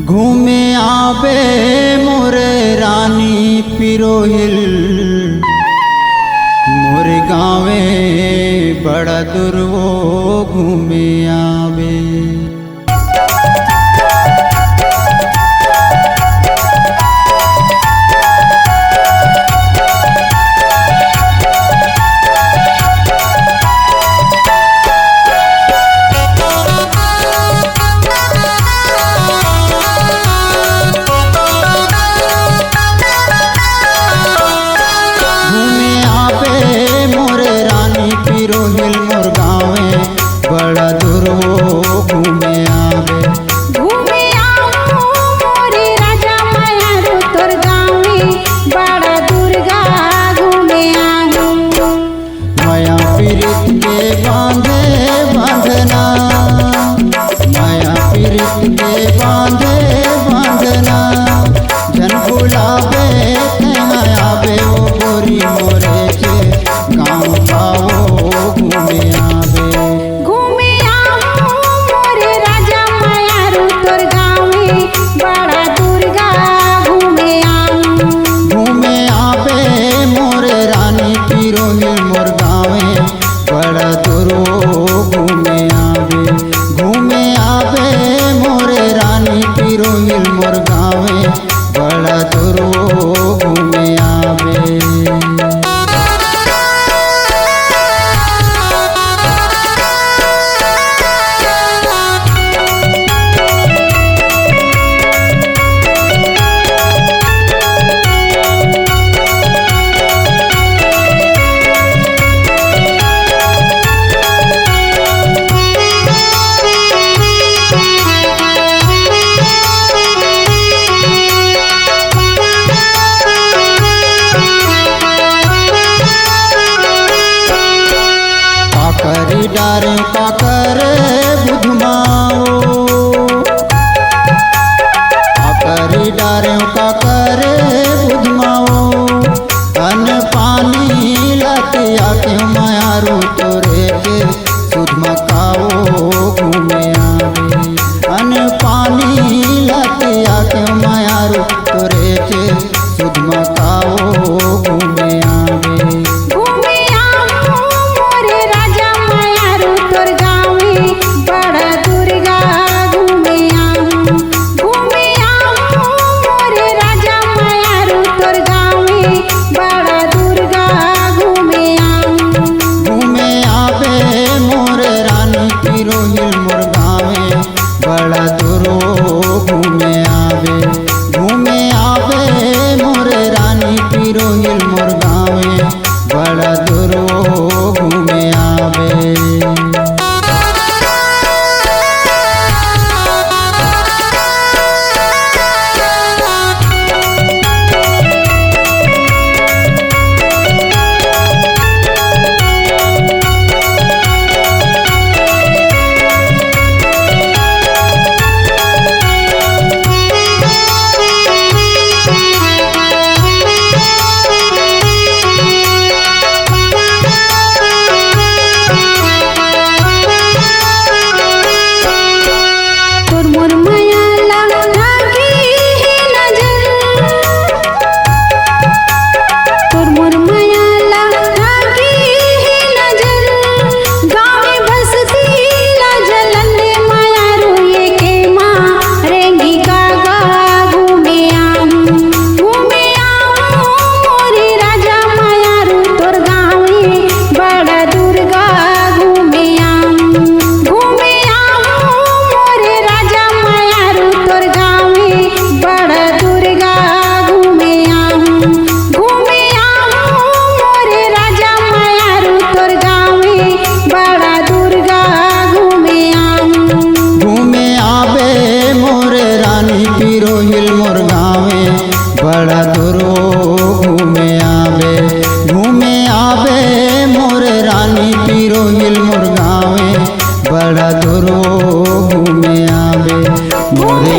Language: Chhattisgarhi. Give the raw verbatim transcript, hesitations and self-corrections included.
घूमे आबे मोर रानी पिरोहिल, मोर गाँवे बड़ा दूर वो घूमे आबे। घूमे आबे मोर रानी पिरोहिल मोर गाँवे, बड़ा दूर वो घूमे आबे। घूमे आबो मोरे राजा मयारू तोर गाँवे, बड़ा दुर्गा घूमे आबो। मया पीरित के बांधे बांधना, मया पीरित के बांधे बांधना, झन भुलाबे तेहा आबे ओ गोरी मोरे के गाँव पाओ घूमे आबे। घूमे आबो मोरे राजा मयारू तोर गाँवे, बड़ा दुर्गा घूमे आबो। घूमे आबे मोरे रानी पिरोहिल मोर गाँवे, बड़ा दूर वो घूमे आबे। घूमे आबे मोरे रानी पिरोहिल मोर गाँवे, बड़ा दूर वो घूमे आबे। काकरी डारे काकर बुधमाओ, काकरी डारे काकर बुधमाओ, अन पानी लातिया के मयारू तोरे के सुधमा काओ घूमे आबे। अन पानी लातिया के मयारू तोरे के सुधमा काओ घूमे आबे। घूमे आबो मोरे राजा मयारू तोर गाँवे, बड़ा दुर्गा घूमे आबो। घूमे आबो मोरे राजा मयारू तोर गाँवे, बड़ा दुर्गा घूमे आबो। घूमे आबे मोरे रानी पिरोहिल मोर गाँवे, बड़ा दूर वो घूमे आबे। घूमे आबे मोरे रानी पिरोहिल मोर गाँवे, बड़ा दूर वो घूमे आबे। तोर मोर मया ला लागे हे नजर, तोर मोर मया ला लागे हे नजर, गाँव बस्ती ला जलन दे मयारू एके मा रेंगी कागा घूमे आबो, घूमे आबो मोरे राजा मयारू तोर गाँवे, बड़ा दुर्गा घूमे आबो। घूमे आबो मोरे राजा मयारू तोर गाँवे, बड़ा दुर्गा घूमे आबो। घूमे आबो मोरे राजा मयारू तोर गाँवे, बड़ा दुर्गा घूमे आबो। घूमे आबे मोरे रानी पिरोहिल मोर गाँवे, बड़ा दूर वो घूमे आबे। घूमे आबे मोरे रानी पिरोहिल मोर गाँवे, बड़ा दूर वो घूमे आबे। मोरे